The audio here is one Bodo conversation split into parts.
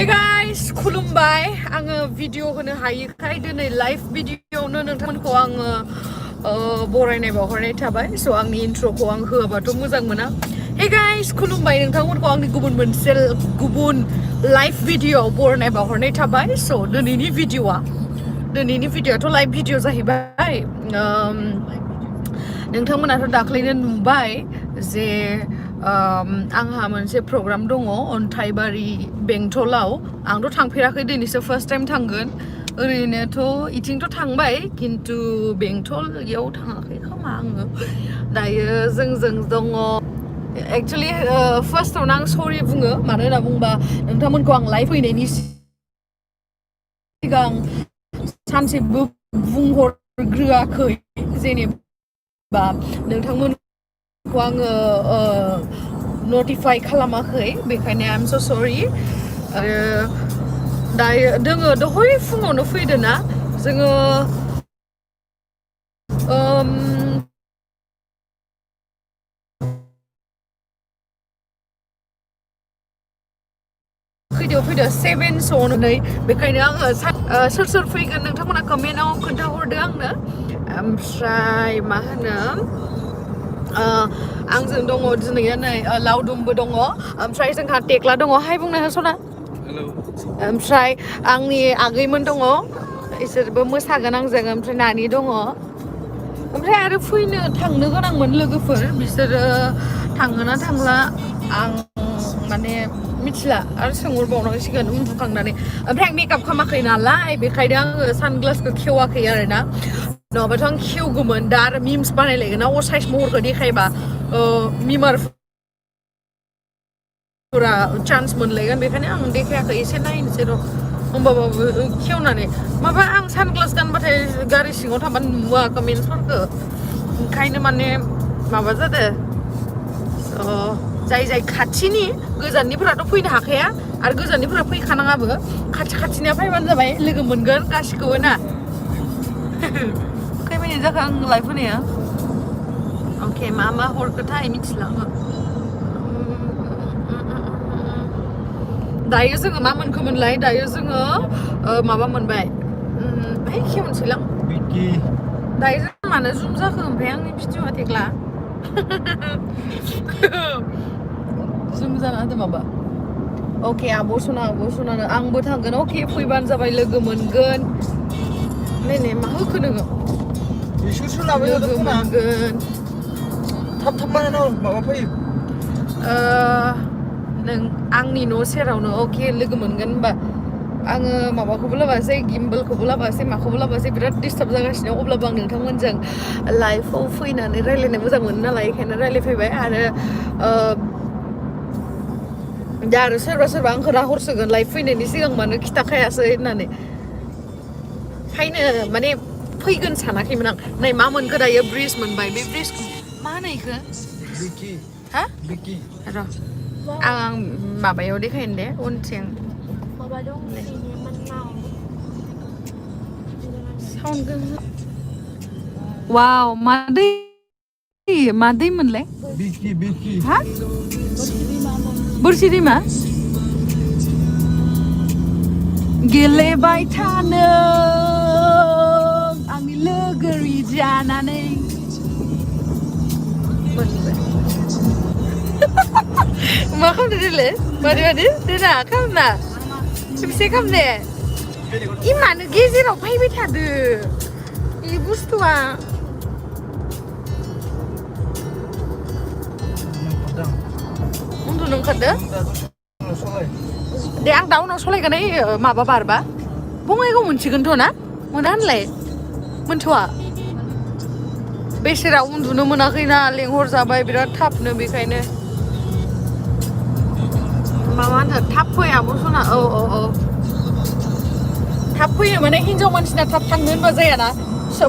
Hey guys, खुलुमबाय आङो भिडिअ होनो हायैखाय दिनै लाइभ भिडिअआवनो नोंथांमोनखौ आङो बरायनाय बावहरनाय थाबाय स' आंनि इन्ट्र'खौ आं होआबाथ' मोजां मोना Hey guys, खुलुमबाय नोंथांमोनखौ आंनि गुबुन लाइभ भिडिअआव बरायनाय बावहरनाय थाबाय स' दिनैनि भिडिअआथ' लाइभ भिडिअ जाहैबाय नोंथांमोनाथ' दाख्लैनो नुबाय जे आंहा मोनसे प्रग्राम दङ अन्थाइबारि बेंटलाव आंथ' थांफेराखै दिनैसो फार्स्ट टाइम थांगोन ओरैनोथ' इथिंथ' थांबाय खिन्थु बेंटलाव थाङाखै खोमा आङो दायो जोंजों दङ एक्चुअलि फार्स्टआवनो आं सरि बुङो मानो होनना बुंबा नोंथांमोनखौ आं लाइभ फैनायनि सिगां सानसेबो बुंहरग्रोआखै जेनेबा नोंथांमोनखौ आङो नटिफाइ खालामाखै बेखायनो आइ एम स' सरि आरो दायो दोङो दहाय फुङावनो फैदो ना जोङो फैदो 7 नै बेखायनो आङो सोर फैगोन नोंथांमोना कमेन्टआव खोन्थाहरदो आंनो ओमफ्राय मा होनो आंजों दङ दिनैयो नै लावदुमबो दङ ओमफ्राय जोंहा टेक्ला दङ हाय बुंनो सना ओमफ्राय आंनि आगैमोन दङ इसोरबो मोसागोन आंजों ओमफ्राय नानि दङ ओमफ्राय आरो थांनो गोनांमोन लोगोफोर बिसोरो थाङोना थांला आं माने मिथिला आरो सोंहरबावनांसिगोन उन्दुखांनानै ओमफ्राय आं मेकआप खालामाखै नालाय बेखायनो आङो सानग्लासखौ खेवाखै आरोना नङाबाथ' आं खेवगौमोन दा आरो मिम्स बानायलायगोन ना असाइस महरखौ देखायबा मिमारफोरा चान्स मोनलायगोन बेखायनो आं देखायाखै एसे नायनोसै र' होमबाबाबो खेवनानै माबा आं सानग्लास गानबाथाय गारि सिङाव थांबा नुवा कमेन्ट्सफोरखौ ओंखायनो माने माबा जादों जाय खाथिनि गोजाननिफोराथ' फैनो हाखाया आरो गोजाननिफोरा फैखानाङाबो खाथिनिया फैबानो जाबाय लोगो मोनगोन गासिखौबो ना खै मिनिट जाखो आं लाइभ होनाया अके मा हरखोथाय मिथिला आङो दायो जोङो मा मोनखोमोनलाय दायो जोङो माबा मोनबाय है खेवनोसैलां दायो जों मानो जुम जाखो ओमफ्राय आंनि भिडिअआ टेक्ला जुम जाना होदो माबा अके आब' सनानो आंबो थांगोन अके फैबानो जाबाय लोगो मोनगोन नै मा होखो नोङो लोगो मोनगोन थाब माबा फैयो नों आंनि न' सेरावनो अके लोगो मोनगोन होनबा आङो माबाखौबो लाबोआसै गिम्बलखौबो लाबोआसै माखौबो लाबोआसै बिराद डिस्टार्ब जागासिनो अब्लाबो आं नोंथांमोनजों लाइफआव फैनानै रायलायनो मोजां मोनो नालाय बेखायनो रायलायफैबाय आरो दा आरो सोरबा आंखौ राहरसोगोन लाइभ फैनायनि सिगां मानो खिथाखायासै होननानै फैनो माने फैगोन सानाखैमोन आं नै मा मोनखो दायो ब्रिज मोनबाय बे ब्रिजखौ मा होनो इखो हा र' आं माबायाव देखायनो दे उनथिं वाव मा दै मोनलाय हा बोरसि दैमा गेलेबाय थानो आंनि लोगोरि जानानै मा खालामदो देलाय मादै देना खालामना खेबसे खालामदे इमानो गेजेराव फैबाय थादो इ बुस्थुआ उन्दुनो ओंखारदो दे आं दा उनाव सलायगोन माबा बारबा बङाइगाव मोनसिगोनथ' ना मोना होनलाय मोनथ'आ बेसेरा उन्दुनो मोनाखैना लेंहरजाबाय बिराद थाबनो बेखायनो माबा होनो थाब फै आब' सना औ थाब फैयो माने हिन्जाव मानसिना थाब थांनो होनबा जायाना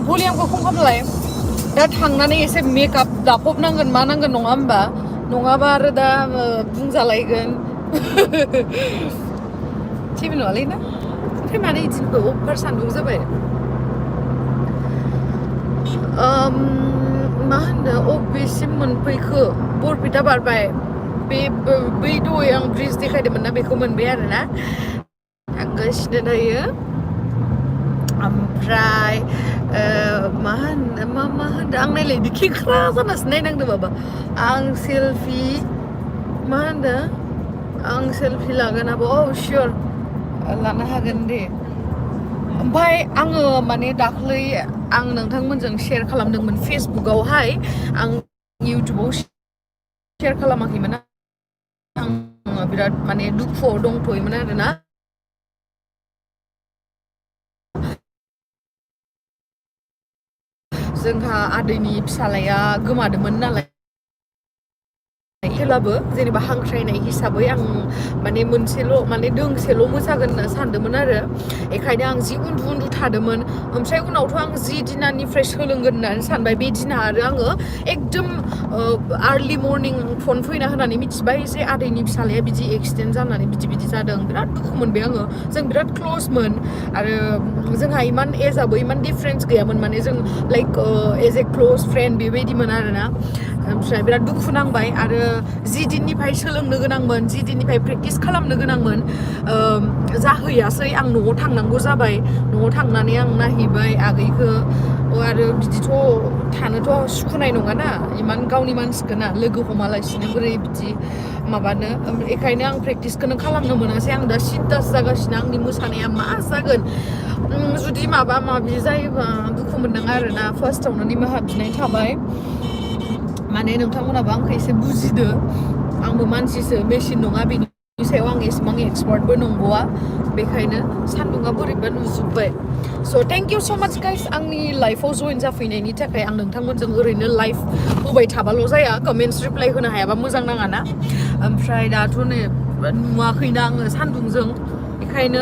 भलियामखौ खम खालामलाय दा थांनानै एसे मेकआप दाफबनांगोन मा नांगोन नङा होमबा नङाबा आरो दा बुंजालायगोन जेबो नङालै ना ओमफ्राय मानो इदिनखौ अभार सान्दुं जाबाय मा होनो अबेसिम मोनफैखो बरपेटा बारबाय बै दहाय आं ब्रिज देखायदोंमोन ना बेखौ मोनबाय आरोना खालामगासिनो दायो ओमफ्राय मा होनदों आं नायलाय खेख्रा जानासो नायनांदों माबा आं सेल्फि मा होनदों आं सेल्फि लागोन आब' सियर लानो हागोन दे ओमफ्राय आङो माने दाख्लै आं नोंथांमोनजों शेयार खालामदोंमोन फेसबुकआवहाय आं इउटुबाव शेयार खालामाखैमोन आं बिराद माने दुखुआव दंथ'योमोन आरोना जोंहा आदैनि फिसालाया गोमादोंमोन नालाय खेलाबो जेनेबा हांख्रायनाय हिसाबै आं माने मोनसेल' माने दोंसेल' मोसागोन होनना सानदोंमोन आरो बेखायनो आं जि उन्दु थादोंमोन ओमफ्राय उनावथ' आं जि दिनानिफ्राय सोलोंगोन होननानै सानबाय बे दिना आरो आङो एकदम आर्लि मर्निं फन फैना होनानै मिथिबाय जे आदैनि फिसालाया बिदि एक्सिडेन्ट जानानै बिदि जादों बिराद दुखु मोनबाय आङो जों बिराद क्ल'जमोन आरो जोंहा इमान एजआबो इमान डिफारेन्स गैयामोन माने जों लाइक एज ए क्ल'ज फ्रेन्ड बेबायदिमोन आरोना ओमफ्राय बिराद दुखु नांबाय आरो जि दिननिफ्राय सोलोंनो गोनांमोन जि दिननिफ्राय प्रेक्टिस खालामनो गोनांमोन जाहैयासै आं न'आव थांनांगौ जाबाय न'आव थांनानै आं नायहैबाय आगैखौ आरो बिदिथ' थानोथ' सुखुनाय नङाना इमान गावनि मानसिखौ ना लोगो हमालासिनो बोरै बिदि माबानो बेखायनो आं प्रेक्टिसखौनो खालामनो मोनासै आं दा सिन्थासो जागासिनो आंनि मोसानाया मा जागोन जुदि माबा माबि जायोबा दुखु मोनदों आरोना फार्स्टआवनो निमाहा बिनाय थाबाय माने नोंथांमोनाबो आंखौ एसे बुजिदो आंबो मानसिसो मेसिन नङा बेनि सायाव आं एसेबां एक्सपार्टबो नंगौआ बेखायनो सान्दुङा बोरैबा नुजोब्बाय स' थेंक इउ स' माच गाइस आंनि लाइफआव जइन जाफैनायनि थाखाय आं नोंथांमोनजों ओरैनो लाइफ होबाय थाबाल' जाया कमेन्ट्स रिप्लाइ होनो हायाबा मोजां नाङाना ओमफ्राय दाथ' नै नुवाखैना आङो सान्दुंजों बेखायनो